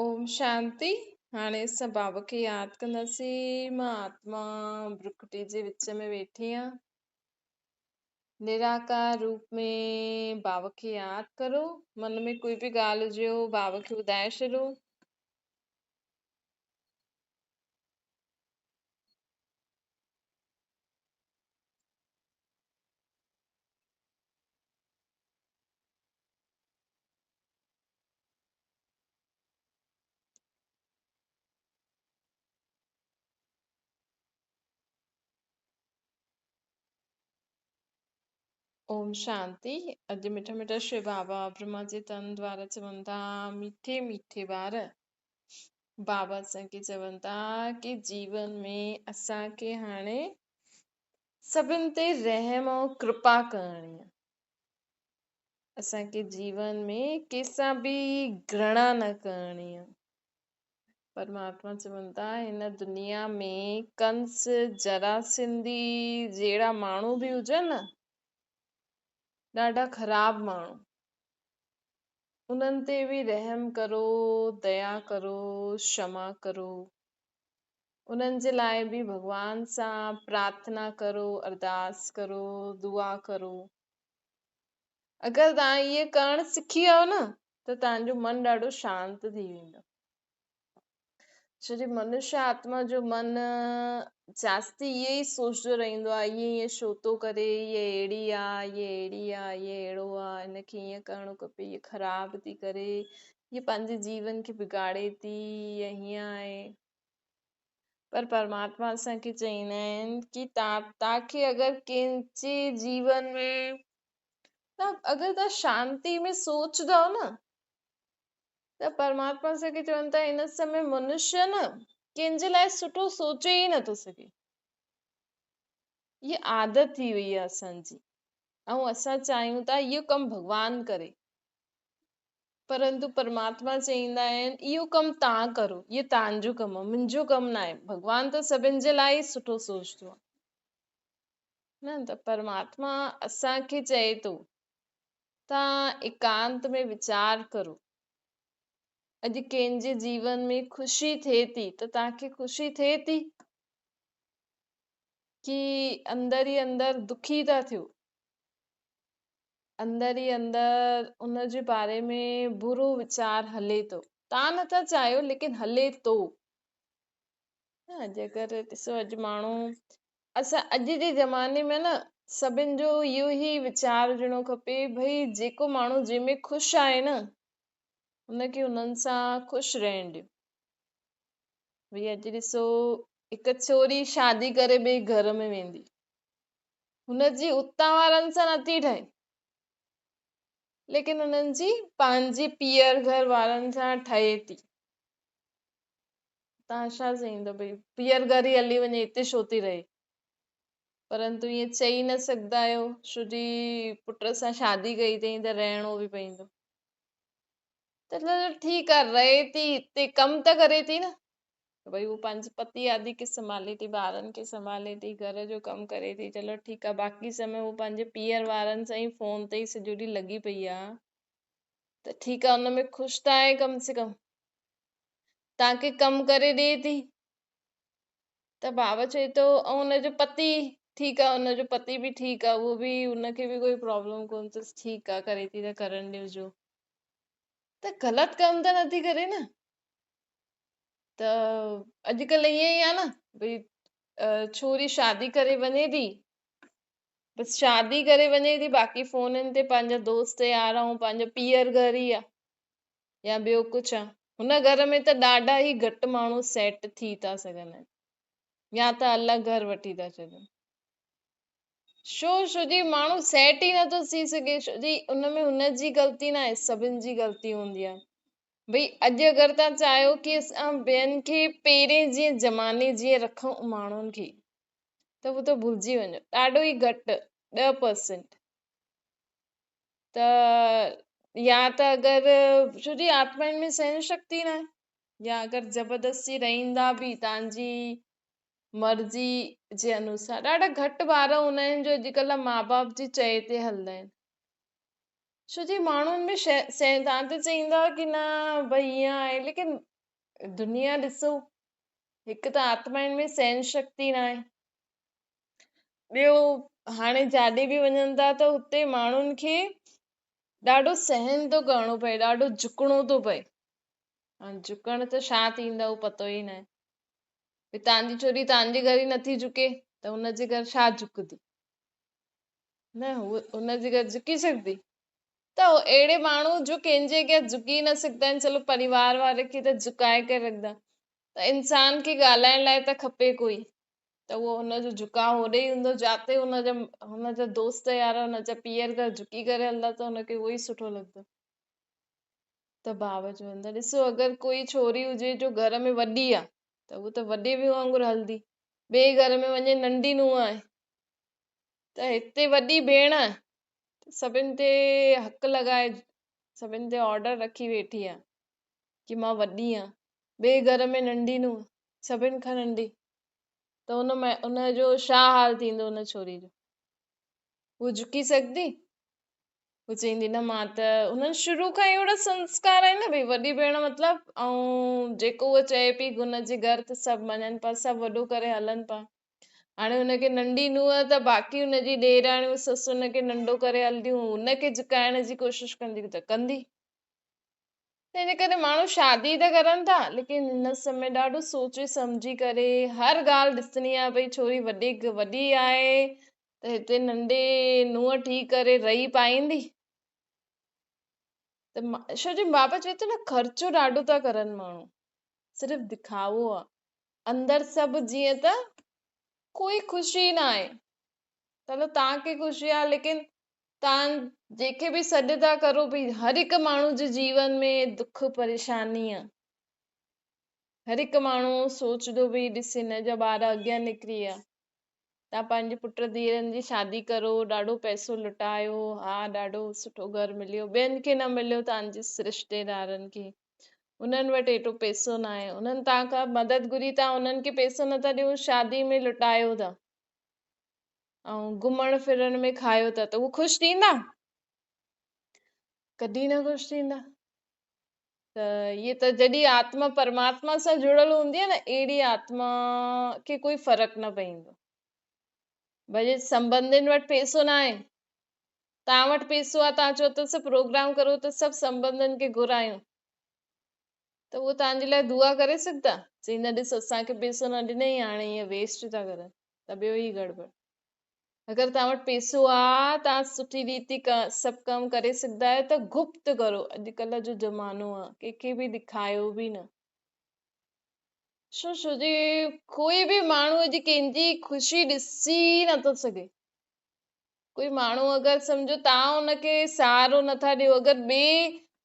اوم شانتي. هاڻي اسان بابا کي ياد ڪنداسين. مان آتما برڪٽي جي وچ ۾ ويٺي آهيان. نراڪار روپ ۾ بابا کي ياد ڪرو. من ۾ ڪوئي به ڳالهه هجيو بابا کي ٻڌائي ڇڏو. اوم شانتي. اڄ مٺا مٺا شو بابا برهما جي تن دوارا چون ٿا، مٺي مٺي ٻار، بابا اسان کي چون ٿا ڪي جيون ۾ اسان کي هاڻي سڀن تي رحم ۽ ڪرپا ڪرڻي آهي. اسان کي جيون ۾ ڪنهن سان به گهرڻا نه ڪرڻي آهي. پرماتما چون ٿا هن دنيا ۾ ڪنس جراسنڌي جهڙا ماڻهو به هجن نه، ڏاڍا خراب ماڻهو، انهن تي به رحم ڪرو، ديا ڪرو، شما ڪرو، انهن جي لاء به ڀڳوان سان پرارٿنا ڪرو، ارداس ڪرو، دعا ڪرو. اگر توهان ائين ڪرڻ سکي ويو نه ته توهان جو من ڏاڍو شانت ٿي ويندو. ڇو جي منشيه آتما جو من جاستي ائين ئي سوچندو رهندو آهي، ائين ائين ڇو ٿو ڪري، هيء اهڙي آ، هيء اهڙي آ، هيء اهڙو آ، هن کي ائين ڪرڻو کپي، هيء خراب ٿي ڪري، هيء پنهنجي جيون کي بگاڙي ٿي، هيء هيئن آهي. پر پرماتما اسان کي چئيندا آهن ڪي تان کي اگر ڪنهن جي جيون ۾ اگر تان شانتي ۾ سوچندؤ نه ته پرماتما اسان کي چون ٿا هن سمي منشيه نه ڪنهن جي لاء سٺو سوچي ئي نٿو سگهي. هيء عادت ٿي وئي آهي اسان جي ۽ اسان چاهيون ٿا اهو ڪم ڀڳوان ڪري، پرنتو پرماتما چئيندا آهن اهو ڪم تان ڪرو، اهو تان جو ڪم آهي، منهنجو ڪم ناهي. ڀڳوان ته سڀن جي لاء ئي سٺو سوچندو آهي نه. ته پرماتما اسان کي چئي ٿو تان ايڪانت ۾ ويچار ڪرو. اڄ ڪنهن جي جيون ۾ خوشي ٿئي ٿي ته تان کي خوشي ٿئي ٿي ڪي اندر ئي اندر دکي ٿا ٿيو، اندر ئي اندر ان جي باري ۾ برو ويچار هلي ٿو. تان نٿا چاهيو ليڪن هلي ٿو. جيڪر ڏسو اڄ ماڻهو اسان اڄ جي زماني ۾ نه سڀن جو اهو ئي ويچار هجڻو کپي ڀئي جيڪو ماڻهو جنهن ۾ خوش آهي نه ان کي انهن سان خوش رهڻ ڏيو. ڀئي اڄ ڏسو هڪ ڇوري شادي ڪري ٻئي گهر ۾ ويندي، هن جي اتان وارن سان نٿي ٺهي ليڪن انهن جي پنهنجي پيئر گهر وارن سان ٺهي ٿي. تان ڇا چئيندو ڀئي پيئر گهر ئي هلي وڃي هتي ڇو ٿي رهي؟ پرنتو ائين چئي نه سگهندا آهيو ڇو جي پٽ سان شادي ڪئي اٿئي ته رهڻو به پوندو. ته ٺيڪ آهي رهي ٿي هتي ڪم ته ڪري ٿي نه، ڀئي هو پنهنجي پتي آدي کي سنڀالي ٿي، ٻارن کي سنڀالي ٿي، گهر جو ڪم ڪري ٿي، چلو ٺيڪ آهي. باقي سمي هو پنهنجي پيئر وارن سان ئي فون تي ئي سڄو ڏينهن لڳي پئي آهي ته ٺيڪ آهي ان ۾ خوش ته آهي ڪم سي ڪم تان کي ڪم ڪري ڏئي ٿي. ته بابا چئي ٿو ۽ ان جو پتي ٺيڪ آهي، ان جو پتي به ٺيڪ آهي، اهو به ان کي به ڪوئي پرابلم ڪونه اٿس، ٺيڪ آهي ڪري ٿي ته ڪرڻ ڏيو جو ته غلط ڪم ته نٿي ڪري نه. ته اڄڪلهه ائين ئي آهي نه ڀئي ڇوري شادي ڪري وڃي ٿي، بس شادي ڪري وڃي ٿي، باقي فونن تي پنهنجا دوست يار ۽ پنهنجو پيئر گهر ئي آهي يا ٻيو ڪجهه آهي. هن گهر ۾ ته ڏاڍا ئي گهٽ ماڻهو سيٽ ٿي ٿا سگهن يا ته الڳ گهر وٺي ٿا ڇڏن. ڇو؟ ڇو جي ماڻهو سيٽ ئي نٿو ٿي سگهي. ڇو جي ان ۾ هن جي غلطي ناهي، سڀن جي غلطي هوندي آهي. ڀئي اڄ اگر تان چاهيو ڪي اسان ٻين کي پهرين جيئن زماني جيئن رکون ماڻهن کي ته هو ته ڀلجي وڃو، ڏاڍو ئي گهٽ 10% ته يا ته اگر ڇو جي آتمائن ۾ سهن شڪتي ناهي يا اگر زبردستي رهندا به تان جي مرضي جي انوسار. ڏاڍا گهٽ ٻار هوندا آهن جو اڄڪلهه ماء باپ جي چئي تي هلندا آهن. ڇو جي ماڻهن ۾ توهان ته چئيندا ڪي نه ڀئي ائين آهي ليڪن دنيا ڏسو هڪ ته آتمائن ۾ سهن شڪتي ناهي ٻيو هاڻي جاڏي به وڃن ٿا ته اتي ماڻهن کي ڏاڍو سهن ٿو ڪرڻو پئي ڏاڍو جهڪڻو ٿو پئي ۽ جهڪڻ ته ڇا ٿيندو اهو پتو ئي ناهي ڀئي تان جي ڇوري تان جي گهر ئي نٿي جهڪي ته هن جي گهر ڇا جهڪندي نه هو ان جي گهر جهڪي سگهندي ته اهڙي ماڻهو جو ڪنهن جي اڳيان جهڪي نه سگهندا آهن چلو پريوار واري کي ته جهڪائي ڪري رکندا ته انسان کي ڳالهائڻ لاء ته کپي ڪوئي ته اهو هن جو جهڪاء هوڏي ئي هوندو جاتي هن جا دوست يار هن جا پيئر گهر جهڪي ڪري هلندا ته هن کي اهو ئي سٺو لڳندو ته بابا چون ٿا ڏسو اگر ڪوئي ڇوري هجي جو گهر ۾ وڏي آ ته هو ته وڏي ويون وانگر هلندي ٻئي گهر ۾ وڃي ننڍي نونهن آهي ته هتي وڏي ڀيڻ سڀن تي حق لڳائي سڀن تي آرڊر رکي ويٺي آ ڪي مان وڏي آن ٻئي گهر ۾ ننڍي نونهن سڀن کان ننڍي ته ان ۾ ان جو ڇا حال ٿيندو ان ڇوري جو هو جهڪي سگهندي هو چئيندي نه مان ته انهن شروع کان ئي اهڙا سنسڪار آهن نه ڀئي وڏي ڀيڻ مطلب ۽ جيڪو هوء چئي پئي هن جي گهر ته سڀ مڃن پيا سڀ وڏو ڪري هلن پيا هاڻي هن کي ننڍي نونهن ته باقي هن جي ڏيراڻيون سس هن کي ننڍو ڪري هلنديون هن کي جهڪائڻ جي ڪوشش ڪندي ته ڪندي. ته ان ڪري ماڻهو شادي ته ڪرن ٿا ليڪن هن سمي ڏاڍو سوچي سمجهي ڪري هر ڳالهه ڏسڻي آهي ڀئي ڇوري وڏي وڏي آهي ته هتي ننڍي نونهن ٺهي ڪري رهي پائيندي ته ڇو جي بابا چوي ٿو نه خرچو ڏاڍو ٿا ڪرن ماڻهو صرف دکاوو آهي اندر سڀ جيئن ته ڪوئي خوشي نه آهي. چلو توهان کي خوشي آهي ليڪن توهان جيڪي به سڏ ٿا ڪرو ڀئي هر هڪ ماڻهو جي جيون ۾ دک پريشاني آهي. هر هڪ ماڻهو سوچندو ڀئي ڏس هن جا ٻار اڳيان نڪري ويا. توهان پنهنجي پٽ ڌيئرن جي شادي ڪرو ڏاڍو پئسو لٽايو ها ڏاڍو سٺو گهر مليو ٻين کي نه مليو توهان جي رشتيدارن کي. انهن وٽ ايڏو پئسو ناهي انهن توهان کان مدد گهري توهان انهن کي پئسو نٿا ڏيو شادي ۾ لٽايو ٿا ۽ گهمڻ ڦرڻ ۾ کايو ٿا ته هو خوش ٿيندا ڪڏهن نه خوش ٿيندا ته اهي ته جڏهن آتما پرماتما سان جڙيل هوندي آهي نه اهڙي آتما کي ڪوئي فرق نه پوندو ڀلي سنبنڌين وٽ پئسو ناهي توهان وٽ پئسو آهي توهان چئو ته سڀ پروگرام ڪرو ته سڀ سنبنڌن کي گهرايون ته اهو توهان جي لاء دعا ڪري سگهندا؟ چئيندا ڏس اسان کي پئسو نه ڏنئي هاڻي ائين ويسٽ ٿا ڪرن ته ٻيو ئي گڙٻڙ. اگر توهان وٽ پئسو آ توهان سٺي ريتي سڀ ڪم ڪري سگهندا آهيو ته گپت ڪرو اڄڪلهه جو زمانو آ ڪنهن کي به ڏکايو به نه. ڇو ڇو جي ڪوئي به ماڻهو اڄ ڪنهن جي خوشي ڏسي نٿو سگهي. ڪوئي ماڻهو اگر سمجهو توهان ان کي سهارو نٿا ڏيو اگر ٻئي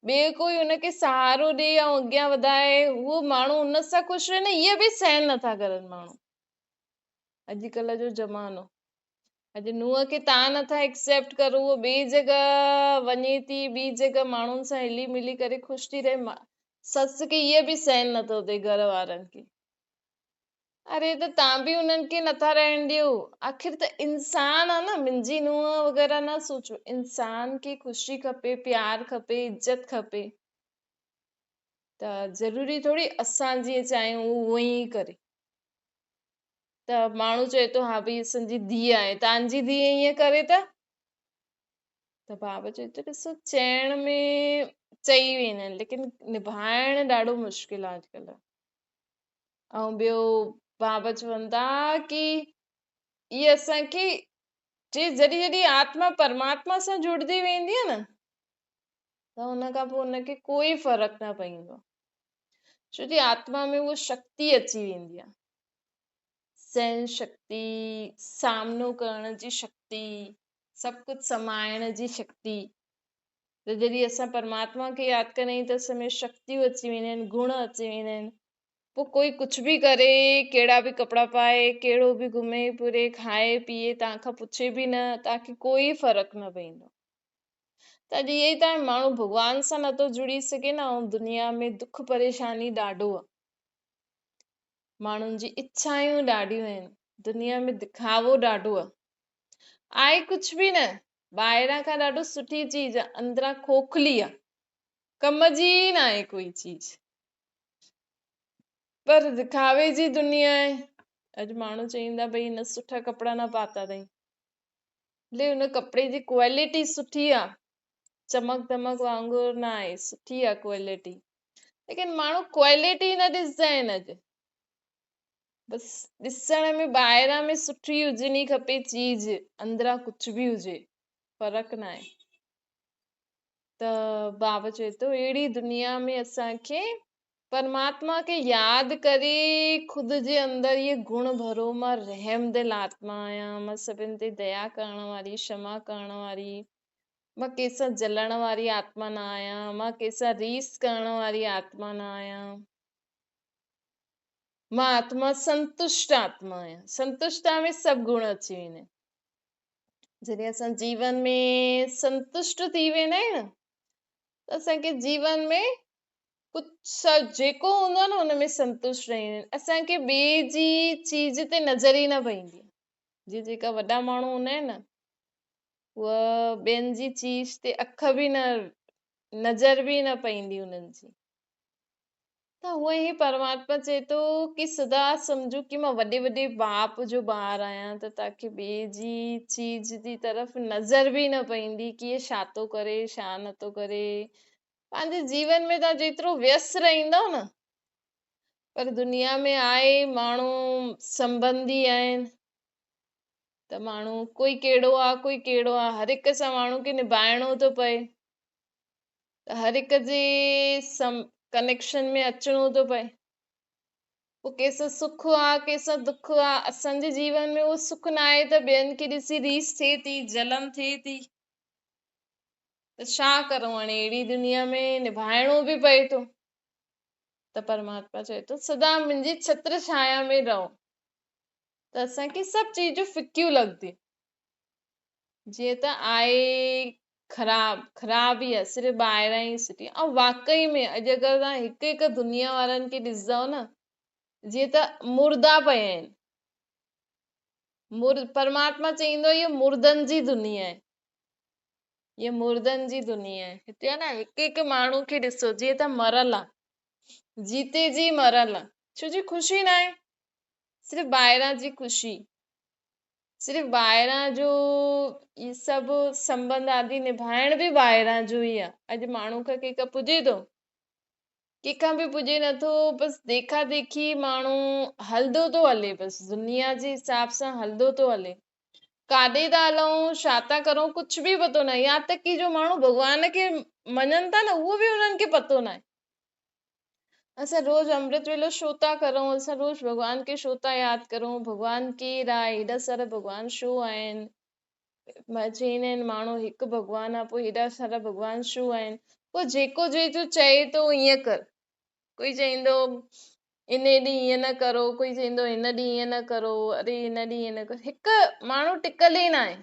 ٻئي ڪوئي ان کي سهارو ڏي ۽ اڳيان وڌائي اهو ماڻهو ان سان خوش رهي نه اهي به سهن نٿا ڪرن ماڻهو اڄڪلهه جو زمانو اڄ نونهن کي توهان نٿا ايڪسيپٽ ڪرو اهو ٻئي جڳهه وڃي ٿي ٻي جڳهه ماڻهن سان هلي ملي ڪري خوش ٿي رهي سس کي اهي به سهن نٿو ٿئي گهر وارن کي اري ته تان به انهن کي نٿا رهڻ ڏيو آخر ته انسان آ نه منهنجي نونهن وغيره نه سوچو انسان کي خوشي کپي پيار کپي عزت کپي ته ضروري ٿوري اسان جيئن چاهيون هو اونئن ئي ڪري ته ماڻهو چئي ٿو ها ڀئي اسان جي ڌيء آهي تان جي ڌيء ائين ڪري ته ته بابا چئي ٿو ڏسو چئڻ ۾ چئي ويندا آهن ليڪن نڀائڻ ڏاڍو مشڪل آهي اڄڪلهه ۽ ٻيو بابا چون ٿا ڪي اهي اسان کي جي جڏهن جڏهن آتما پرماتما سان جڙندي ويندي آهي نه ته ان کان پوء ان کي ڪوئي فرق نه پوندو ڇو جي آتما ۾ اها شڪتي اچي ويندي آهي سهن شڪتي سامنو ڪرڻ جي شڪتي سڀ ڪجهه سمائڻ جي شڪتي ته جڏهن اسان پرماتما کي ياد ڪندا آهيون ته اسان ۾ شڪتيون اچي وينديون آهن گڻ اچي ويندا آهن پوء ڪوئي ڪجهه به ڪري ڪهڙا به ڪپڙا پائي ڪهڙو به گهمي ڦري کائي پيئي توهان کان پڇي به نه توهان کي ڪوئي فرق نه پوندو ته اڄ اهي ئي ته آهي ماڻهو ڀڳوان سان نٿو جڙي سگهي نه ۽ دنيا ۾ دک پريشاني ڏاڍو آهي ماڻهن جي اڇايون ڏاڍيون آهن دنيا ۾ دکاوو ڏاڍو آهي آهي ڪجهه به نه. ٻاهران کان ڏاڍو سٺي چيز آ، اندران کوکلي آ، ڪم جي ئي ناهي ڪوئي چيز. پر دکاوي جي دنيا آهي. اڄ ماڻهو چئيندا ڀئي هن سٺا ڪپڙا نه پاتا اٿئي، ڀلي ان ڪپڙي جي ڪوالٽي سٺي آ، چمڪ دمڪ وانگر نه آهي، سٺي آ ڪوالٽي، ليڪن ماڻهو ڪوالٽي نه ڏسندا آهن اڄ. بس ڏسڻ ۾ ٻاهران ۾ سٺي هجڻي کپي چيز، اندران ڪجهه به هجي فرق نه آهي. ته بابا چئي ٿو اهڙي دنيا ۾ اسان کي پرماتما کي ياد ڪري خود جي اندر اهي گڻ ڀرو، مان رحم دل آتما آهيان، مان سڀن تي ديا ڪرڻ واري، ڪشما ڪرڻ واري، مان ڪنهن سان جلڻ واري آتما نه آهيان، مان ڪنهن سان ريس ڪرڻ واري آتما نه آهيان، مان آتما سنتشٽ آتما آهيان. سنتشٽا ۾ سڀ گڻ اچي ويندا آهن. جڏهن اسان جيون ۾ سنتشٽ ٿي ويندا آهيون نه ته اسان کي جيون ۾ ڪجهه جيڪو هوندو آهي نه ان ۾ سنتشٽ رهندا آهن. اسان کي ٻئي جي چيز تي نظر ئي نه پوندي آهي. جيئن جيڪا وڏا ماڻهو هوندا آهن نه اها ٻين جي چيز تي اک به نه نظر به نه پوندي انهن جي. ته هونئن ئي پرماتما چئي ٿو ڪي سدا سمجهو ڪي مان وڏي وڏي باپ جو ٻار آهيان ته تاکي ٻئي جي چيز جي طرف نظر به نه پوندي ڪي هي ڇا ٿو ڪري ڇا نه ٿو ڪري. پنهنجي جيون ۾ توهان جيترو ويست رهندؤ نه، پر دنيا ۾ آهي ماڻهو سنبنڌي آهن ته ماڻهو ڪوئي ڪهڙو آ ڪوئي ڪهڙو آ، هر هڪ سان ماڻهو کي نڀائڻو ٿو پئي ته هر هڪ جي سم ڪنيڪشن ۾ اچڻو ٿو پئي. پوء ڪنهن سان سک آ ڪنهن سان دک آ، اسان جي جيون ۾ اهو سک نه آهي ته ٻين کي ڏسي ريس ٿئي ٿي، جلن ٿئي ٿي، ته ڇا ڪرون هاڻي اهڙي دنيا ۾ نڀائڻو به پئي ٿو. ته پرماتما چئي ٿو سدا منهنجي ڇتر ڇايا ۾ رهو ته اسان کي سڀ چيزون ڦڪيون لڳنديون. جيئن ته آهي خراب، خراب ئي آهي، صرف ٻاهران ئي سٺي. ۽ واقعي ۾ اڄ اگر توهان هڪ هڪ دنيا وارن کي ڏسندؤ نه، جيئن ته مردا پيا آهن. پرماتما چئيندو آهي، هيء مردن جي دنيا آهي. هيء مردن جي دنيا آهي. هتي آهي نه هڪ هڪ ماڻهو کي ڏسو جيئن ته مرل آهي، جيتي جي مرل آهي. ڇو جي خوشي ناهي، صرف ٻاهران جي خوشي. صرف ٻاهران جو هي سڀ سنٻنڌ آدي نڀائڻ به ٻاهران جو ئي آ. اڄ ماڻهو کان ڪنهن کان پڄي ٿو؟ ڪنهن کان به پڄي نٿو، بس ديکا ديکي ماڻهو هلندو ٿو هلي، بس دنيا جي حساب سان هلندو ٿو هلي. ڪاڏي ٿا هلون، ڇا ٿا ڪرون، ڪجهه به پتو ناهي. يهان تڪ ڪي جو ماڻهو ڀڳوان کي مڃن ٿا نه اهو به انهن کي پتو ناهي. اسان روز امرت ويلو ڇو ٿا ڪرون، اسان روز ڀڳوان کي ڇو ٿا ياد ڪرون، ڀڳوان ڪير آهي، هيڏا سارا ڀڳوان ڇو آهن، چوندا آهن ماڻهو هڪ ڀڳوان آهي پوء هيڏا سارا ڀڳوان ڇو آهن، پوء جيڪو جيترو چئي ٿو ائين ڪر، ڪوئي چئيندو ان ڏينهن ائين نه ڪرو، ڪوئي چئيندو هن ڏينهن ائين نه ڪرو، اري هن ڏينهن ائين نه ڪرو، هڪ ماڻهو ٽڪل ئي ناهي.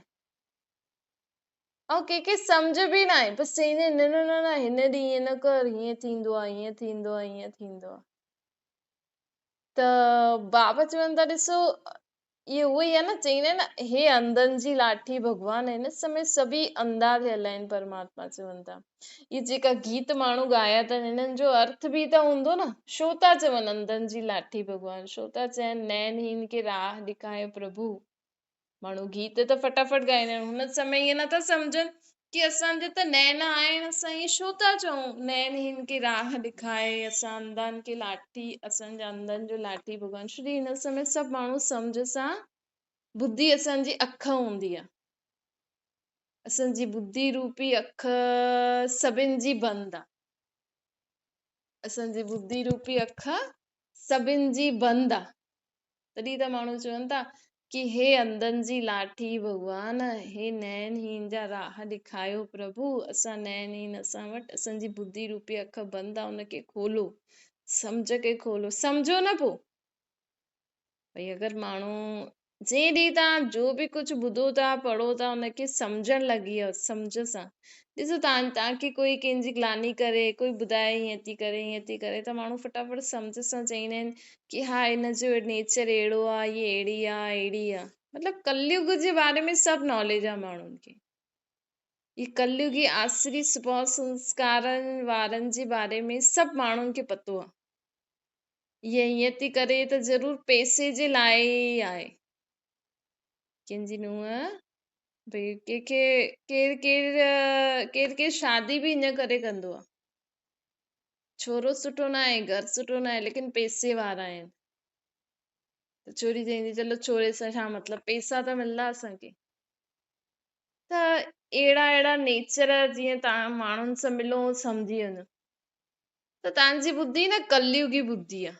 ۽ ڪنهن کي سمجهه به ناهي، بس چئيندي آهن نه نه نه نه هن ڏينهن ائين نه ڪر، هيئن ٿيندو آهي، هيئن ٿيندو آهي، هيئن ٿيندو آهي. ته بابا چون ٿا ڏسو اهو اهو ئي آهي نه، چئيندا آهن نه هي انڌن جي لاٺي ڀڳوان، هن سمي سڀئي انڌا ٿيل آهن. پرماتما چون ٿا اهي جيڪا گيت ماڻهو ڳايا اٿن هنن جو ارٿ به ته هوندو نه، ڇو ٿا چون انڌن جي لاٺي ڀڳوان، ڇو ٿا چون نين هين کي راهه ڏيکايو پرڀو. ماڻهو گيت ته فٽافٽ ڳائيندا آهن، هن سمي ائين نٿا سمجهن ڪي اسان جا ته نين آهن، اسان ائين ڇو ٿا چئون نين هن کي راهه ڏکائي، اسان انڌن کي لاٺي، اسان جا انڌن جو لاٺي ڀڳوان. ڇو جي هن سمي سڀ ماڻهو سمجهه سان، ٻڌي اسان جي اک هوندي آهي، اسان جي ٻڌي روپي اک سڀن جي بند آهي، اسان جي ٻڌي روپي اک سڀن جي بند آهي. تڏهن ته ماڻهو چون ٿا ڪي هي انڌن جي لاٺي ڀڳوان، هي نين هين جا راهه ڏيکايو پرڀو، اسان نين هين، اسان وٽ اسان جي ٻڌي روپي اک بند آ، ان کي کولو، سمجهه کي کولو، سمجهو نه پو ڀئي اگر ماڻهو جنهن ڏينهن توهان جو به ڪجهه ٻڌو ٿا پڙهو ٿا ان کي سمجهڻ لڳي ويو سمجهه سان ڏسو توهان توهان کي ڪوئي ڪنهن جي گلاني ڪري ڪوئي ٻڌائي هيئن ٿي ڪري هيئن ٿي ڪري ته ماڻهو فٽافٽ سمجهه سان چئيندا آهن ڪي ها هن جو نيچر اهڙو آ هي اهڙي آ اهڙي آ مطلب ڪليگ جي باري ۾ سڀ ناليج آ ماڻهن کي. هي ڪليگي آسري سڀاء سنسڪارن وارن جي باري ۾ سڀ ماڻهن کي پتو آهي. هيء ائين ٿي ڪري ته ضرور پئسي جي لاء ئي آهي. ڪنهن جي نونهن ڀئي ڪنهن کي ڪير ڪير ڪير ڪير شادي به ان ڪري ڪندو آهي. ڇورو سٺو نه آهي، گهر سٺو نه آهي، ليڪن پئسي وارا آهن. ته ڇوري چوندي چلو ڇوري سان ڇا مطلب پئسا ته ملندا اسان کي. ته اهڙا اهڙا نيچر جيئن توهان ماڻهن سان ملو سمجهي وڃو ته توهان جي ٻڌي نه ڪليوگي ٻڌي آ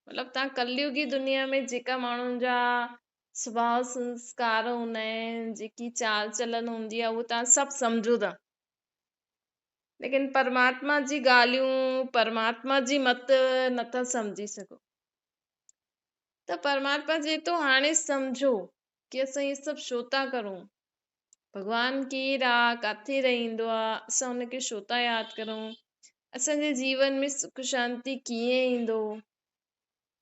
مطلب توهان ڪليوگي دنيا ۾ جيڪا ماڻهن جا سڀاء سنسڪار هوندا آهن جيڪي چال چلن هوندي آ اهو توهان سڀ سمجهو ٿا ليڪن پرماتما جي ڳالهيون پرماتما جي مت نٿا سمجهي سگهو ته پرماتما چئي ٿو هاڻي سمجهو ڪي اسان اهي سڀ ڇو ٿا ڪرون؟ ڀڳوان ڪير آ؟ ڪاٿي رهندو آ؟ اسان ان کي ڇو ٿا ياد ڪرون؟ اسان جي جيون ۾ سک شانتي ڪيئن ايندو؟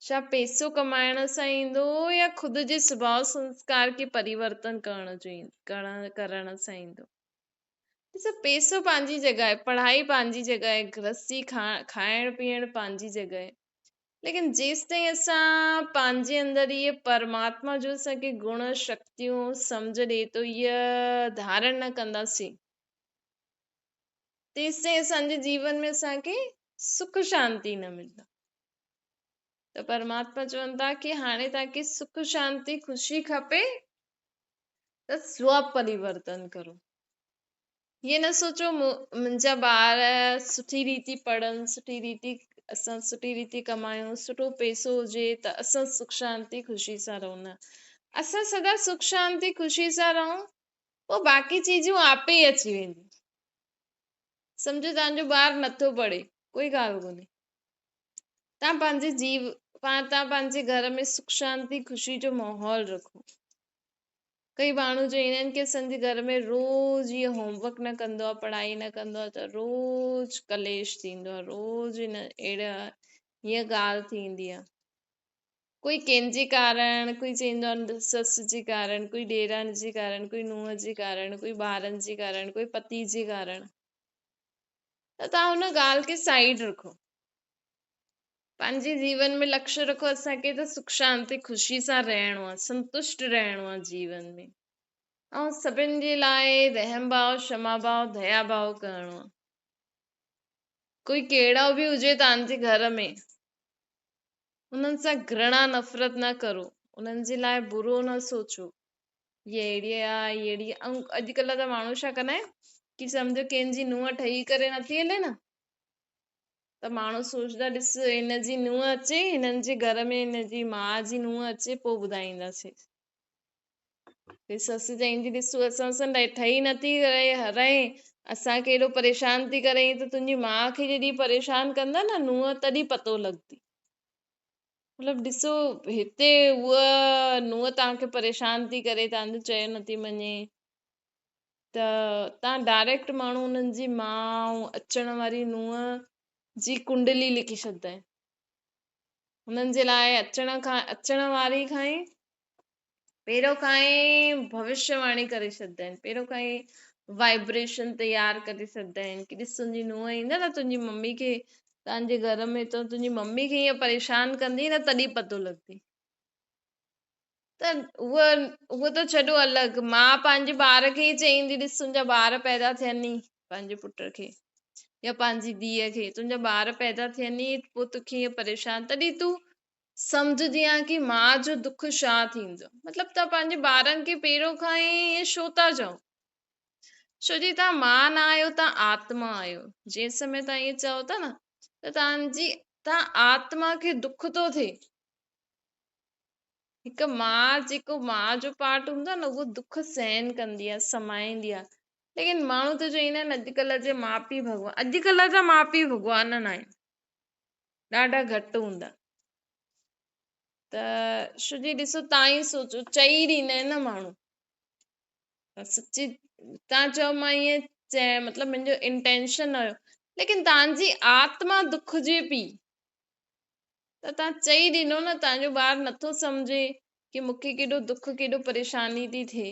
ڇا پئسو ڪمائڻ سان ايندو يا خود جي سڀاء سنسڪار کي پريورتن ڪرڻ جو ڪرڻ سان ايندو؟ ڏسو پئسو پنهنجي جڳهه آهي، پڙهائي پنهنجي جڳهه آهي، گرهستي کائڻ پيئڻ پنهنجي جڳهه آهي. ليڪن جيستائين اسان پنهنجي اندر اهي پرماتما جو اسان کي گڻ، شڪتيون، سمجهه ڏئي ٿو اهي ڌارڻ نه ڪنداسين تيستائين اسان جي جيون ۾ اسان کي سک شانتي نه ملندا. ته پرماتما چون ٿا ڪي هاڻي توهان کي سک شانتي خوشي کپي ته سو پريورتن ڪرو. ائين نه سوچو منهنجا ٻار سٺي ريتي پڙهن، سٺي ريتي اسان سٺي ريتي ڪمايون، سٺو پئسو هجي ته اسان سک شانتي خوشي سان رهون نه اسان سدا سک شانتي خوشي سان رهون پوء باقي چيزون آپي ئي اچي وينديون. سمجهو توهان جو ٻار نٿو پڙهي ڪوئي ڳالهه ڪونهي توهان پنهنجي جيو توهان پنهنجي گهر ۾ سک شانتي خوشي جو ماحول رکو. ڪئي ماڻهو جو ايندا آهن ڪي اسان جي گهر ۾ روز اهو هوم ورڪ نه ڪندو آهي پڙهائي نه ڪندو آهي ته روز ڪليش ٿيندو آهي روز هن اهڙا هيئن ڳالهه ٿيندي آهي ڪوئي ڪنهن جي ڪارڻ ڪوئي چئيندو آهي سس جي ڪارڻ ڪوئي ڏيراڻي جي ڪارڻ ڪوئي نونهن جي ڪارڻ ڪوئي ٻارن جي ڪارڻ ڪوئي پتي جي ڪارڻ ته توهان هن ڳالهه کي سائيڊ رکو پنهنجي جيون ۾ لڪش رکو اسان کي ته سک شانتي خوشي سان رهڻو آهي سنتشٽ رهڻو آهي جيون ۾ ۽ سڀن جي لاء رحم ڀاو شما ڀاو ديا ڀاو ڪرڻو آهي ڪوئي ڪهڙو به هجي توهان جي گهر ۾ انهن سان گهرڻا نفرت نه ڪرو انهن جي لاء برو نه سوچو هي اهڙي آهي هي اهڙي ۽ اڄڪلهه ته ماڻهو ڇا ڪندا آهن ڪي سمجهو ڪنهن جي نونهن ٺهي ڪري نٿي هلي نه ته ماڻهو سوچدا ڏس هن جي نونهن اچي هنن جي گهر ۾ هن جي ماء جي نونهن اچي پوء ٻڌائينداسين. سس چئيندي ڏس تون اسان سان ٺهي نٿي رهين اسان کي ايڏو پريشان ٿي ڪرين ته تنهنجي ماء کي جڏهن پريشان ڪندا نه نونهن تڏهن پتو لڳندي. مطلب ڏسو هتي هوء نونهن توهان کي پريشان ٿي ڪري توهان جو چيو نٿي مڃي. ته تان ڊائريڪٽ ماڻهو انهن جي ماء ۽ اچڻ واري نونهن جي ڪنڊلي لکي ڇڏندا آهن. انهن جي لاء اچڻ کان اچڻ واري کان ئي پهريون کان ئي ڀوشيه واڻي ڪري ڇڏندا آهن. پهريون کان ئي وائبريشن تيار ڪري ڇڏندا آهن ڪي ڏس تنهنجي نونهن ايندي نه تنهنجي ممي کي تنهنجي گهر ۾ ته تنهنجي ممي کي ائين پريشان ڪندي نه تڏهن پتو لڳندي. ته اهو اهو ته ڇڏو الڳ ماء پنهنجي ٻار کي ئي چئيندي ڏس تنهنجا ٻار پيدا ٿين ئي پنهنجي پٽ کي يا پنهنجي ڌيء کي تنهنجا ٻار پيدا ٿين ئي پوء توکي ائين پريشان تڏهن تون سمجهندي آن ڪي ماء جو دک ڇا ٿيندو مطلب توهان پنهنجي ٻارن کي پهريون کان ئي ائين ڇو ٿا چئو ڇو جي توهان ماء نه آهيو توهان آتما آهيو جنهن سمي توهان ائين چئو ٿا نه ته توهان جي توهان آتما کي دک ٿو ٿئي هڪ ماء جيڪو ماء جو پارٽ هوندو آهي نه اهو دک سهن ڪندي آهي سمائيندي آهي ليڪن ماڻهو ته چوندا آهن اڄڪلهه جا ماء پيء ڀڳوان اڄڪلهه جا ماء پيء ڀڳوان نه آهن ڏاڍا گهٽ هوندا ته ڇو جي ڏسو تان ئي سوچو چئي ڏيندا آهن نه ماڻهو سچي تان چئو مان ائين چئي مطلب منهنجو انٽينشن نه هيو ليڪن تان جي آتما دکجي پئي ته توهان چئي ڏنو نه توهان جو ٻار نٿو سمجهي ڪي مون کي ڪيڏو دک ڪيڏو پريشاني ٿي ٿئي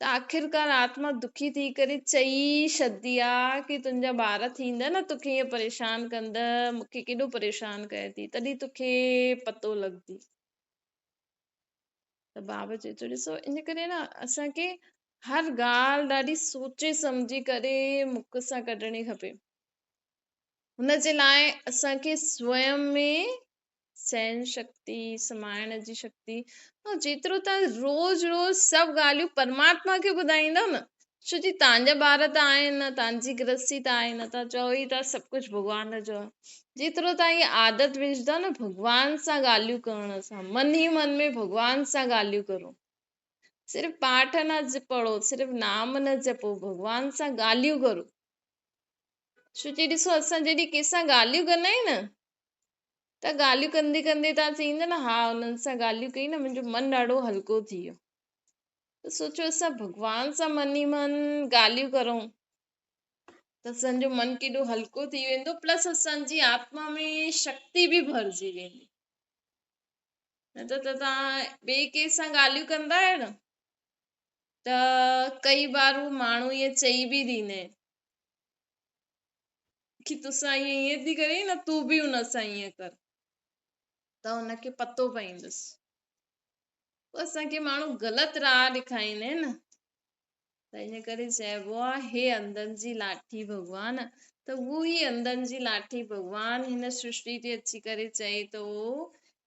ته آخرڪار آتما دکي ٿي ڪري چئي ڇڏندي آ ڪي تنهنجا ٻار ٿيندا نه توکي ائين پريشان ڪندا، مونکي ڪيڏو پريشان ڪري ٿي، تڏهن توکي پتو لڳندي. ته بابا چئي ٿو ڏسو ان ڪري نه اسان کي هر ڳالهه ڏاڍي سوچي سمجهي ڪري مک سان ڪڍڻي کپي. هن جي لاء اسان کي سويم ۾ سهن شڪتي، سمائڻ جي شڪتي ۽ جيترو توهان روز روز سڀ ڳالهيون پرماتما کي ٻڌائيندؤ نه، ڇو جي توهان جا ٻار ته آهن نه، توهان جي گرهستي ته آهي نه، توهان چئو ئي ٿا سڀ ڪجهه ڀڳوان جو آهي. جيترو توهان هيء عادت وجهندا نه ڀڳوان سان ڳالهيون ڪرڻ سان، من ئي من ۾ ڀڳوان سان ڳالهيون ڪرو، صرف پاٺ نه پڙهو، صرف نام نه جپو، ڀڳوان سان ڳالهيون ڪرو. ڇو جي ڏسو اسان جڏهن ڪنهن سان ڳالهيون ڪندا آهيون نه، ته ڳالهيون ڪندي ڪندي توهان چئيندا نه ها انهن سان ڳالهيون ڪئي نه منهنجو من ڏاڍو هلڪو ٿي ويو. ته سوچو اسان ڀڳوان سان من ئي من ڳالهيون ڪرون ته اسان جو من ڪيڏو هلڪو ٿي ويندو، پلس اسان جي آتما ۾ شڪتي به ڀرجي ويندي. نه ته توهان ٻئي ڪنهن سان ڳالهيون ڪندا آهيو نه ته ڪئي بار هو ماڻهو ائين چئي به ڏيندا آهن ڪي توسان ائين ائين ٿي ڪرين نه تون به ان سان ائين ڪر ته ان کي پتو پئيندس. پوء اسان کي ماڻهو غلط راهه ڏيکاريندا آهن نه، ته ان ڪري چئبو آهي هي انڌن جي لاٺي ڀڳوان، ته اهو ئي انڌن جي لاٺي ڀڳوان هن سرشٽي تي اچي ڪري چئي ٿو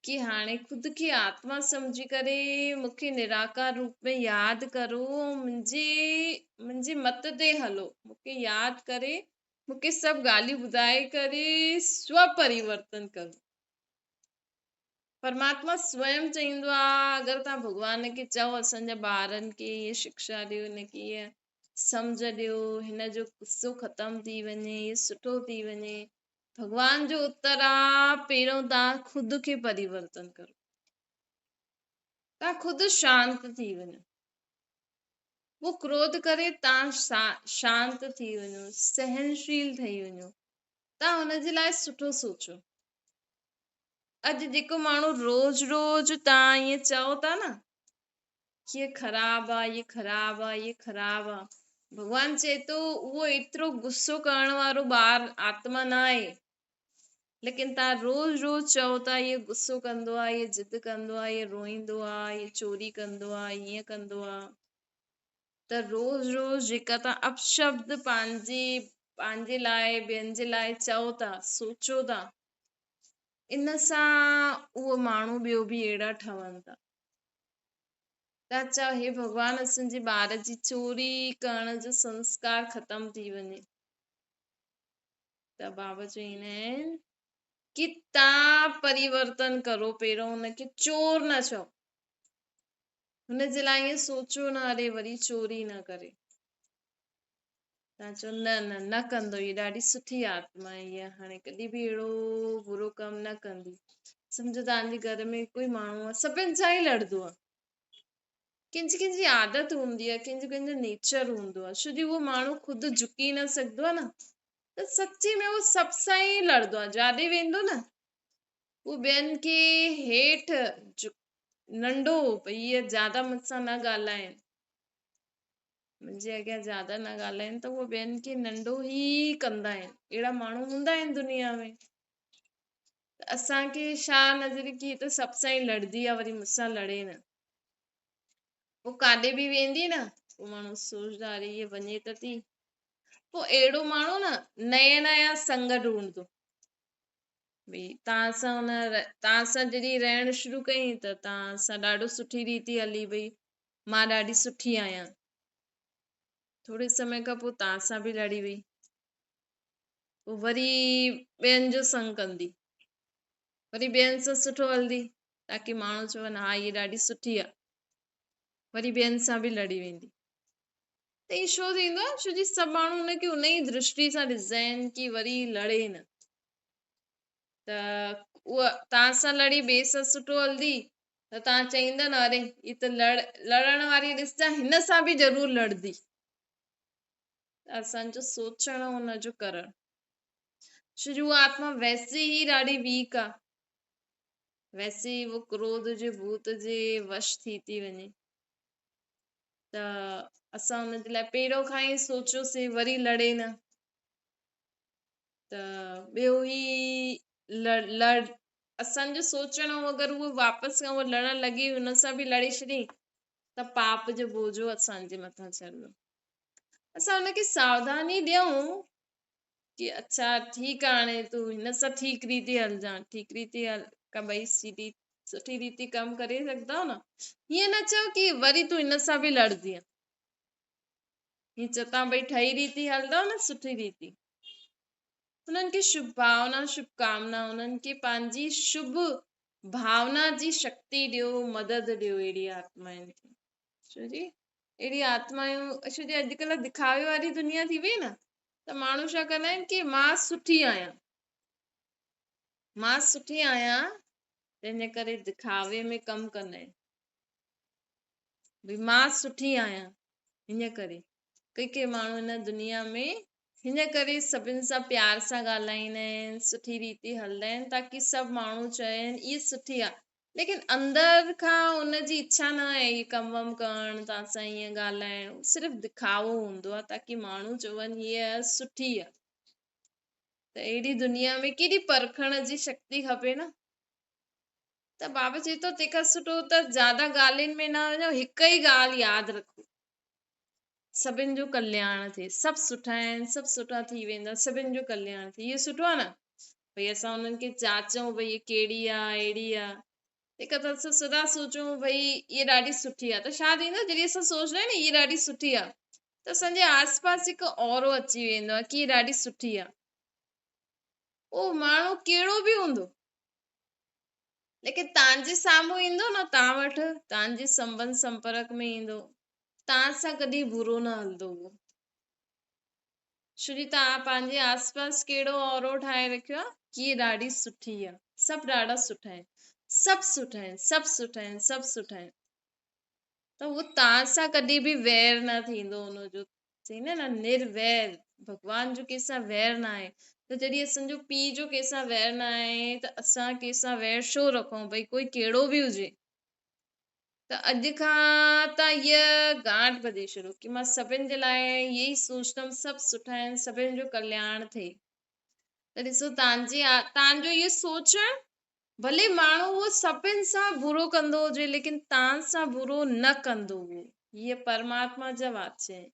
ڪي هاڻي خود کي آتما سمجهي ڪري مون کي نراڪار روپ ۾ ياد ڪرو ۽ منهنجي مت تي هلو، مون کي ياد ڪري مون کي سڀ ڳالهيون ٻڌائي ڪري سو پريورتن ڪرو. پرماتما سويم چئيندو آ اگر توهان ڀڳوان کي چئو اسان جا ٻارن کي هيء شڪشا ڏيو، هن کي هيء سمجهه ڏيو، هن جو غصو ختم ٿي وڃي، هيء سٺو ٿي وڃي، ڀڳوان جو اتر آ پهريون توهان خود کي پريورتن ڪرو، توهان خود شانت ٿي وڃو. هو ڪروڌ ڪري توهان شانت ٿي وڃو، سهنشيل ٺهي وڃو، توهان هن جي لاء سٺو سوچو. اڄ جيڪو ماڻهو روز روز توهان ائين چئو ٿا نه ڪي هي خراب آ، هي خراب آ، هي خراب آ، ڀڳوان چئي ٿو اهو ايترو غصو ڪرڻ وارو ٻار آتما نه آهي، ليڪن توهان روز روز چئو ٿا هي غصو ڪندو آ، هي ضد ڪندو آ، هي روئيندو آ، هي چوري ڪندو آ، هيئن ڪندو آ، ته روز روز جيڪا توهان اپشبد پنهنجي لاء ٻين جي لاء چئو ٿا، سوچو ٿا، ان سان اهو ماڻهو ٻيو به اهڙا ٺهن ٿا. توهان چئو هي ڀڳوان اسان جي ٻار جي چوري ڪرڻ جو سنسڪار ختم ٿي وڃي، ته بابا چئيندا آهن ڪي توهان پريورتن ڪرو، پهريون هن کي چور نه چئو، هن جي لاء ائين سوچو نه اري وري چوري نه ڪري. توهان چئو نه نه نه ڪندو، هيء ڏاڍي سٺي آتما آهي، هيء هاڻي ڪڏهن به اهڙو برو ڪم نه ڪندي. سمجهو توهان جي گهر ۾ ڪوئي ماڻهو آهي، سڀن سان ئي لڙندو آهي، ڪنهن جي ڪنهن جي عادت هوندي آهي، ڪنهن جو ڪنهن جو نيچر هوندو آهي، ڇو جو اهو ماڻهو خود جهڪي نه سگهندو آهي نه، ته سچي ۾ اهو سڀ سان ئي لڙندو آهي، جاڏي ويندو نه اهو ٻين کي هيٺ ننڍو ڀئي هيء زياده مون سان نه ڳالهائين، منهنجي اڳيان زياده نه ڳالهائين، ته اهو ٻين کي ننڍو ئي ڪندا آهن. اهڙا ماڻهو هوندا آهن دنيا ۾. ته اسان کي ڇا نظر ڪي هي ته سڀ سان ئي لڙندي آهي، وري مون سان لڙي نه. پوء ڪاڏي به ويندي نه، پوء ماڻهو سوچندو اري هيء وڃي ته ٿي. پوء اهڙو ماڻهو نه نيا نيا سنگ ڍونڍندو. ڀئي توهان سان هن توهان سان جڏهن رهڻ شروع ڪيائين ته توهان سان ڏاڍو سٺي ريتي هلي ڀئي مان ڏاڍي سٺي آهيان. ٿوري سمي کان پوء توهان سان به لڙي وئي. پوء وري ٻين جو سنگ ڪندي، وري ٻين سان سٺو هلندي تاڪي ماڻهو چون ها هيء ڏاڍي سٺي آهي. وري ٻين سان به لڙي ويندي. ته ائين ڇو ٿيندو آهي؟ ڇو جي سڀ ماڻهو هن کي ان ئي درشٽي سان ڏسندا آهن ڪي وري لڙي نه. ته اها توهان سان لڙي ٻئي سان سٺو هلندي ته توهان چئيندا نه اري هي ته لڙڻ واري ڏسجان هن سان به ضرور لڙندي. ته اسان جو سوچڻ ۽ ان جو ڪرڻ، ڇو جو اها آتما ويسي ئي ڏاڍي ويڪ آ، ويسي ئي اهو ڪروڌ جي ڀوت جي وش ٿي ٿي وڃي. ته اسان ان جي لاء پهريون کان ئي سوچيوسين وري لڙي نه ته ٻيو هي لڙ اسان جو سوچڻ هو اگر هو واپس کان هو لڙڻ لڳي هن سان به لڙي ڇڏي ته پاپ جو بوجهو اسان جي مٿان چڙهندو. اسان هن کي ساوڌاني ڏيون ڪي اڇا ٺيڪ آ هاڻي تون هن سان ٺيڪ ريتي هلجان، ٺيڪ ريتي هل ڪا ٻئي سيڌي سٺي ريتي ڪم ڪري سگهندؤ نه؟ هيئن نه چئو ڪي وري تون هن سان به لڙندينء. هيئن چئو تان ٻئي ٺهي ريتي هلندؤ نه سٺي ريتي. انهن کي شڀ ڀاونا، شڀ ڪامنا، انهن کي پنهنجي شڀ ڀاونا جي شڪتي ڏيو، مدد ڏيو اهڙي آتمائن کي. ڇو جي اهڙي آتمايون، ڇو جي اڄڪلهه دکاوي واري دنيا ٿي وئي نه، ته ماڻهو ڇا ڪندا آهن ڪي مان سٺي آهيان، مان سٺي آهيان، تنهن جي ڪري دکاوي ۾ ڪم ڪندا آهن. ڀئي مان سٺي آهيان، هن ڪري ڪي ڪي ماڻهو هن دنيا ۾ هن ڪري سڀن سان پيار سان ڳالهائيندا آهن، سٺي ريتي هلندا آهن تاڪي سڀ ماڻهو چون اهي سٺي آهي، ليڪن اندر کان ان جي اڇا نه آهي اهي ڪم وم ڪرڻ، توهان سان ائين ڳالهائڻ، صرف دکاوو هوندو آهي تاڪي ماڻهو چون هيء سٺي آهي. ته اهڙي دنيا ۾ ڪيڏي پرکڻ جي شڪتي کپي نه. ته بابا چئي ٿو تنهن کان سٺو ته زياده ڳالهين ۾ نه وڃو، هڪ ئي ڳالهه ياد رکو، سڀن جو ڪلياڻ ٿئي، سڀ سٺا آهن، سڀ سٺا ٿي ويندا، سڀن جو ڪلياڻ ٿئي، اهو سٺو آهي نه ڀئي اسان انهن کي چاچون ڀئي هيء ڪهڙي آهي اهڙي آهي، تنهن کان ته اسان سدا سوچون ڀئي هيء ڏاڍي سٺي آهي ته ڇا ٿيندو جڏهن اسان سوچندا آهيون نه هيء ڏاڍي سٺي آهي ته اسان جي آس پاس هڪ اورو اچي ويندو آهي ڪي هيء ڏاڍي سٺي آهي، اهو ماڻهو ڪهڙو به هوندو ليڪن تان جي سامهون ايندو نه تان وٽ تان جي سنبنڌ سمپرڪ ۾ ايندو تان سان ڪڏهن برو نه هلندو اهو ڇو جي تان پنهنجي آس پاس ڪهڙو اورو ٺاهي رکيو آهي ڪي هي ڏاڍي سٺي آهي سڀ ڏاڍا سٺا آهن سڀ سٺا آهن سڀ سٺا آهن سڀ سٺا آهن ته اهو تان سان ڪڏهن به وير نه ٿيندو ان جو چئيندا آهن نه نروير، ڀڳوان جو ڪنهن سان وير نه آهي ته جڏهن اسان جو پيء جو ڪنهن سان وير نه آهي ته اسان ڪنهن سان وير ڇو رکون ڀئي ڪوئي ڪهڙو به هجي ته اڄ کان تان هيء گانٺ ٻڌي ڇڏو ڪي مان سڀن جي لاء ائين ئي سوچندم سڀ سٺا آهن سڀن جو ڪلياڻ ٿئي ته ڏسو تان جي تان جو اهو سوچڻ ڀلي ماڻهو اهو سڀن سان برو ڪندو هجي ليڪن تان سان برو نه ڪندو هو. هيء پرماتما جا واچ آهن.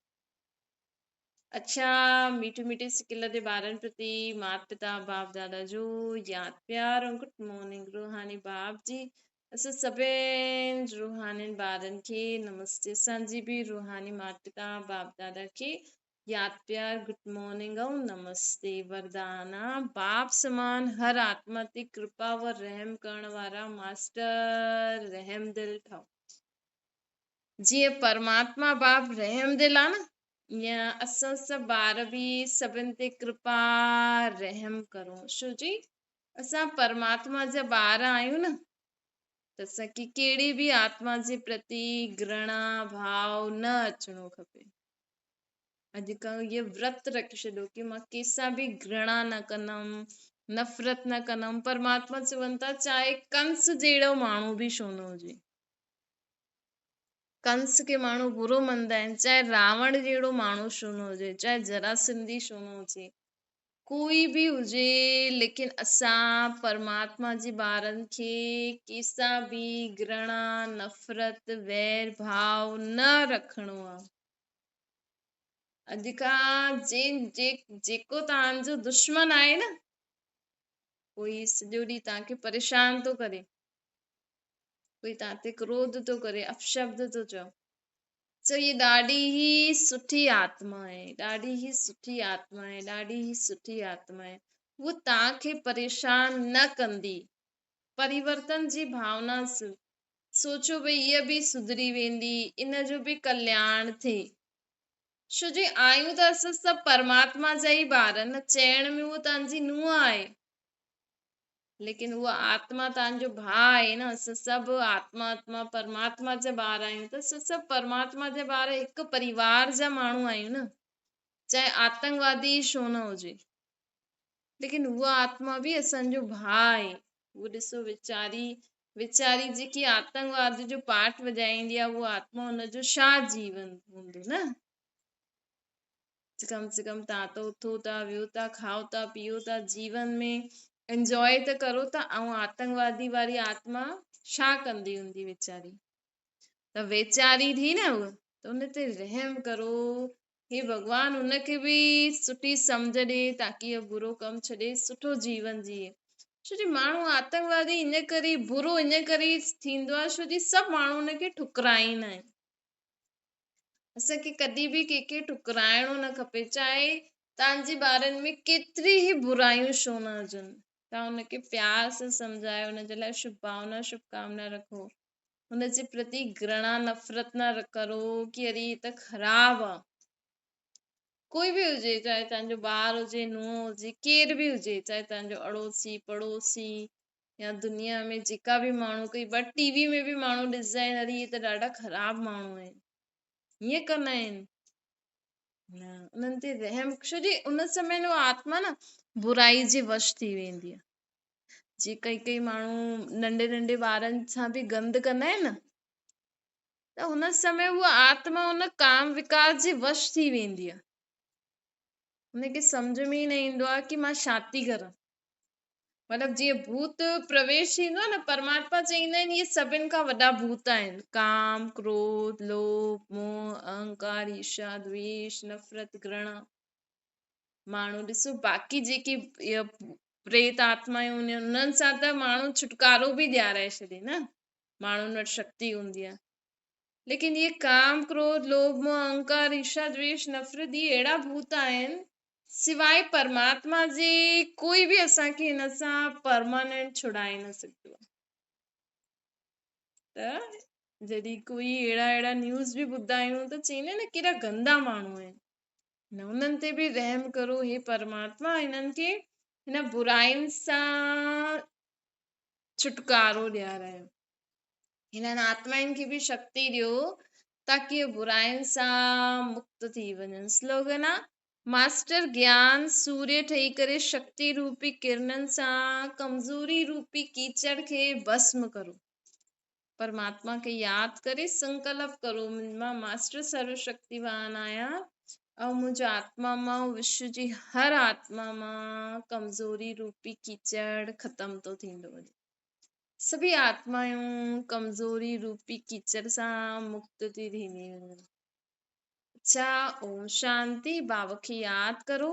اڇا ميٺي ميٺي سڪل تي ٻارن پرتي مات پتا باپ دادا جو ياد پيار ۽ گڊ مارننگ روحاني باپ جي اسان سڀن روحانين ٻارن کي نمستي اسان جي به روحاني مات پتا باپ دادا کي ياد پيار گڊ مارننگ ۽ نمستي وردانا باپ سمان هر آتما تي ڪرپا و رحم ڪرڻ وارا ماسٽر رحم دل ٺهو جيئن پرماتما باپ رحم دل آ نه ايئن اسان سڀ ٻار به سڀن تي ڪرپا رحم ڪرون ڇو جي اسان پرماتما جا ٻار آهيون نه ته اسان کي ڪهڙي به آتما جي پرتي گرڻا ڀاو نه اچڻو کپي. اڄ کان اهو ورت رکي ڇڏيو ڪي مان ڪنهن سان به گرڻا نه ڪندم، نفرت نه ڪندم. پرماتما چون ٿا چاهي ڪنس جهڙو ماڻهو به ڇو نه هجي. ڪنس کي ماڻهو برو مڃدا آهن، چاهي راوڻ جهڙو ماڻهو ڇو نه هجي، چاهي جراسنڌي ڇو نه هجي، ڪوئي به هجي ليڪن اسان پرماتما جي ٻارن کي ڪنهن سان به گرڻا، نفرت، وير ڀاء نه رکڻو آهي. اڄ کان جيڪو توهان جو دشمن آهي نه ڪوئي سڄو ڏينهن توهان کي پريشان ٿو ڪري، ڪوئي توهان تي ڪروڌ ٿو ڪري، اپشبد ٿو چئو، چئو هيء ڏاڍي ئي سٺي آتما آهي، ڏاڍي ئي سٺي آتما آهي، ڏاڍي ئي سٺي آتما آهي، هوء توهان کي پريشان نه ڪندي. پريورتن جي ڀاونا سوچيو ڀئي هيء به سڌري ويندي، ان جو به ڪلياڻ ٿئي. ڇو جي آهيون ته اسان سڀ پرماتما جا ئي ٻار، نه چئڻ ۾ هوء توهان جي نونهن آهي، ليڪن هوء آتما توهان جو ڀاء آهي نه، اسان سڀ آتما آتما پرماتما جا ٻار آهيون ته اسان سڀ پرماتما جا ٻار هڪ پريوار جا ماڻهو آهيون نه، چاهي آتنڪوادي ئي ڇو نه هجي، ليڪن هوء آتما به اسان جو ڀاء آهي. هوء ڏسو ويچاري ويچاري جيڪي آتنڪواد جو پاٺ وڄائيندي آهي اها آتما ان جو ڇا جيون هوندو نه؟ ڪم سي ڪم تان ته اٿو ٿا ويهو ٿا کائو ٿا پيئو ٿا جيون ۾ انجواء ته ڪرو ٿا ۽ آتنڪوادي واري آتما ڇا ڪندي هوندي ويچاري ته ويچاري ٿي نه هوء ته ان تي رحم ڪرو هي ڀڳوان ان کي به سٺي سمجهه ڏي تاڪي اهو برو ڪم ڇڏي سٺو جيون جيئي ڇو جي ماڻهو آتنڪوادي ان ڪري برو ان ڪري ٿيندو آهي ڇو جي سڀ ماڻهو ان کي ٺڪرائيندا آهن اسان کي ڪڏهن به ڪنهن کي ٺڪرائڻو نه کپي چاهي توهان جي ٻارن ۾ ڪيتري ئي برايون ڇو نه هجن توهان ان کي پيار سان سمجهايو ان جي لاء شڀ ڀاونا شڀ ڪامنا رکو هن جي پرتي گرڻا نفرت نه ڪرو ڪي اري هي ته خراب آ. ڪوئي به هجي چاهي توهان جو ٻار هجي نونهن هجي ڪير به هجي چاهي توهان جو اڙوسي پڙوسي يا دنيا ۾ جيڪا به ماڻهو ڪئي بار ٽي وي ۾ به ماڻهو ڏسندا آهن اري هي ته ڏاڍا خراب ماڻهو آهن هيئن ڪندا آهن نه انهن تي رحم ڇو جي ان سمي اها آتما نه برائي جي وش ٿي ويندي آهي جي ڪئي ڪئي ماڻهو ننڍي ننڍي ٻارن سان به گند ڪندا آهن نه ته هن سمي اها آتما ان ڪام وڪار جي وش ٿي ويندي آهي هن کي سمجھ ۾ ئي نه ايندو آهي ڪي مان ڇا ٿي ڪران مطلب جيئن ڀوت پرويش ٿيندو آهي نه پرماتما چئيندا آهن اهي سڀن کان وڏا ڀوت آهن ڪام ڪروڌ لوڀ موه اهنڪار ايرشا دويش نفرت گرڻا ماڻهو ڏسو باقي جيڪي پريت آتمائون هونديون آهن انهن سان ته ماڻهو ڇوٽڪارو به ڏيارائي ڇڏي نه ماڻهن وٽ شڪتي هوندي آهي ليڪن اهي ڪام ڪروڌ لوڀ موه اهنڪار ايرشا دويش نفرت اهي اهڙا ڀوت آهن سواء پرماتما جي ڪوئي به اسان کي هن سان پرماننٽ ڇڙائي نه سگهندو آهي ته جڏهن ڪوئي اهڙا اهڙا نيوز به ٻڌا آهيون ته چئيندا آهن نه ڪيڏا گندا ماڻهو آهن نه انهن تي به رحم ڪرو هي پرماتما انهن کي هن براين سان ڇوٽڪارو ڏيارايو هنن آتمائن کي به شڪتي ڏيو تاڪي اهي براين سان مڪت ٿي وڃن سلوگن آ ماسٽر گيان سوريه ٺهي ڪري شڪتي روپي ڪرنن سان ڪمزوري روپي ڪيچڙ کي ڀسم ڪرو پرماتما کي ياد ڪري سنڪلپ ڪرو مان ماسٽر سرو شڪتيوان آهيان ۽ منهنجي آتما مان وشو جي هر آتما مان ڪمزوري روپي ڪيچڙ ختم ٿو ٿيندو وڃي سڀئي آتمائون ڪمزوري روپي ڪيچڙ سان مڪت ٿي ٿيندي وڃن اڇا اوم شانتي بابا کي ياد ڪرو.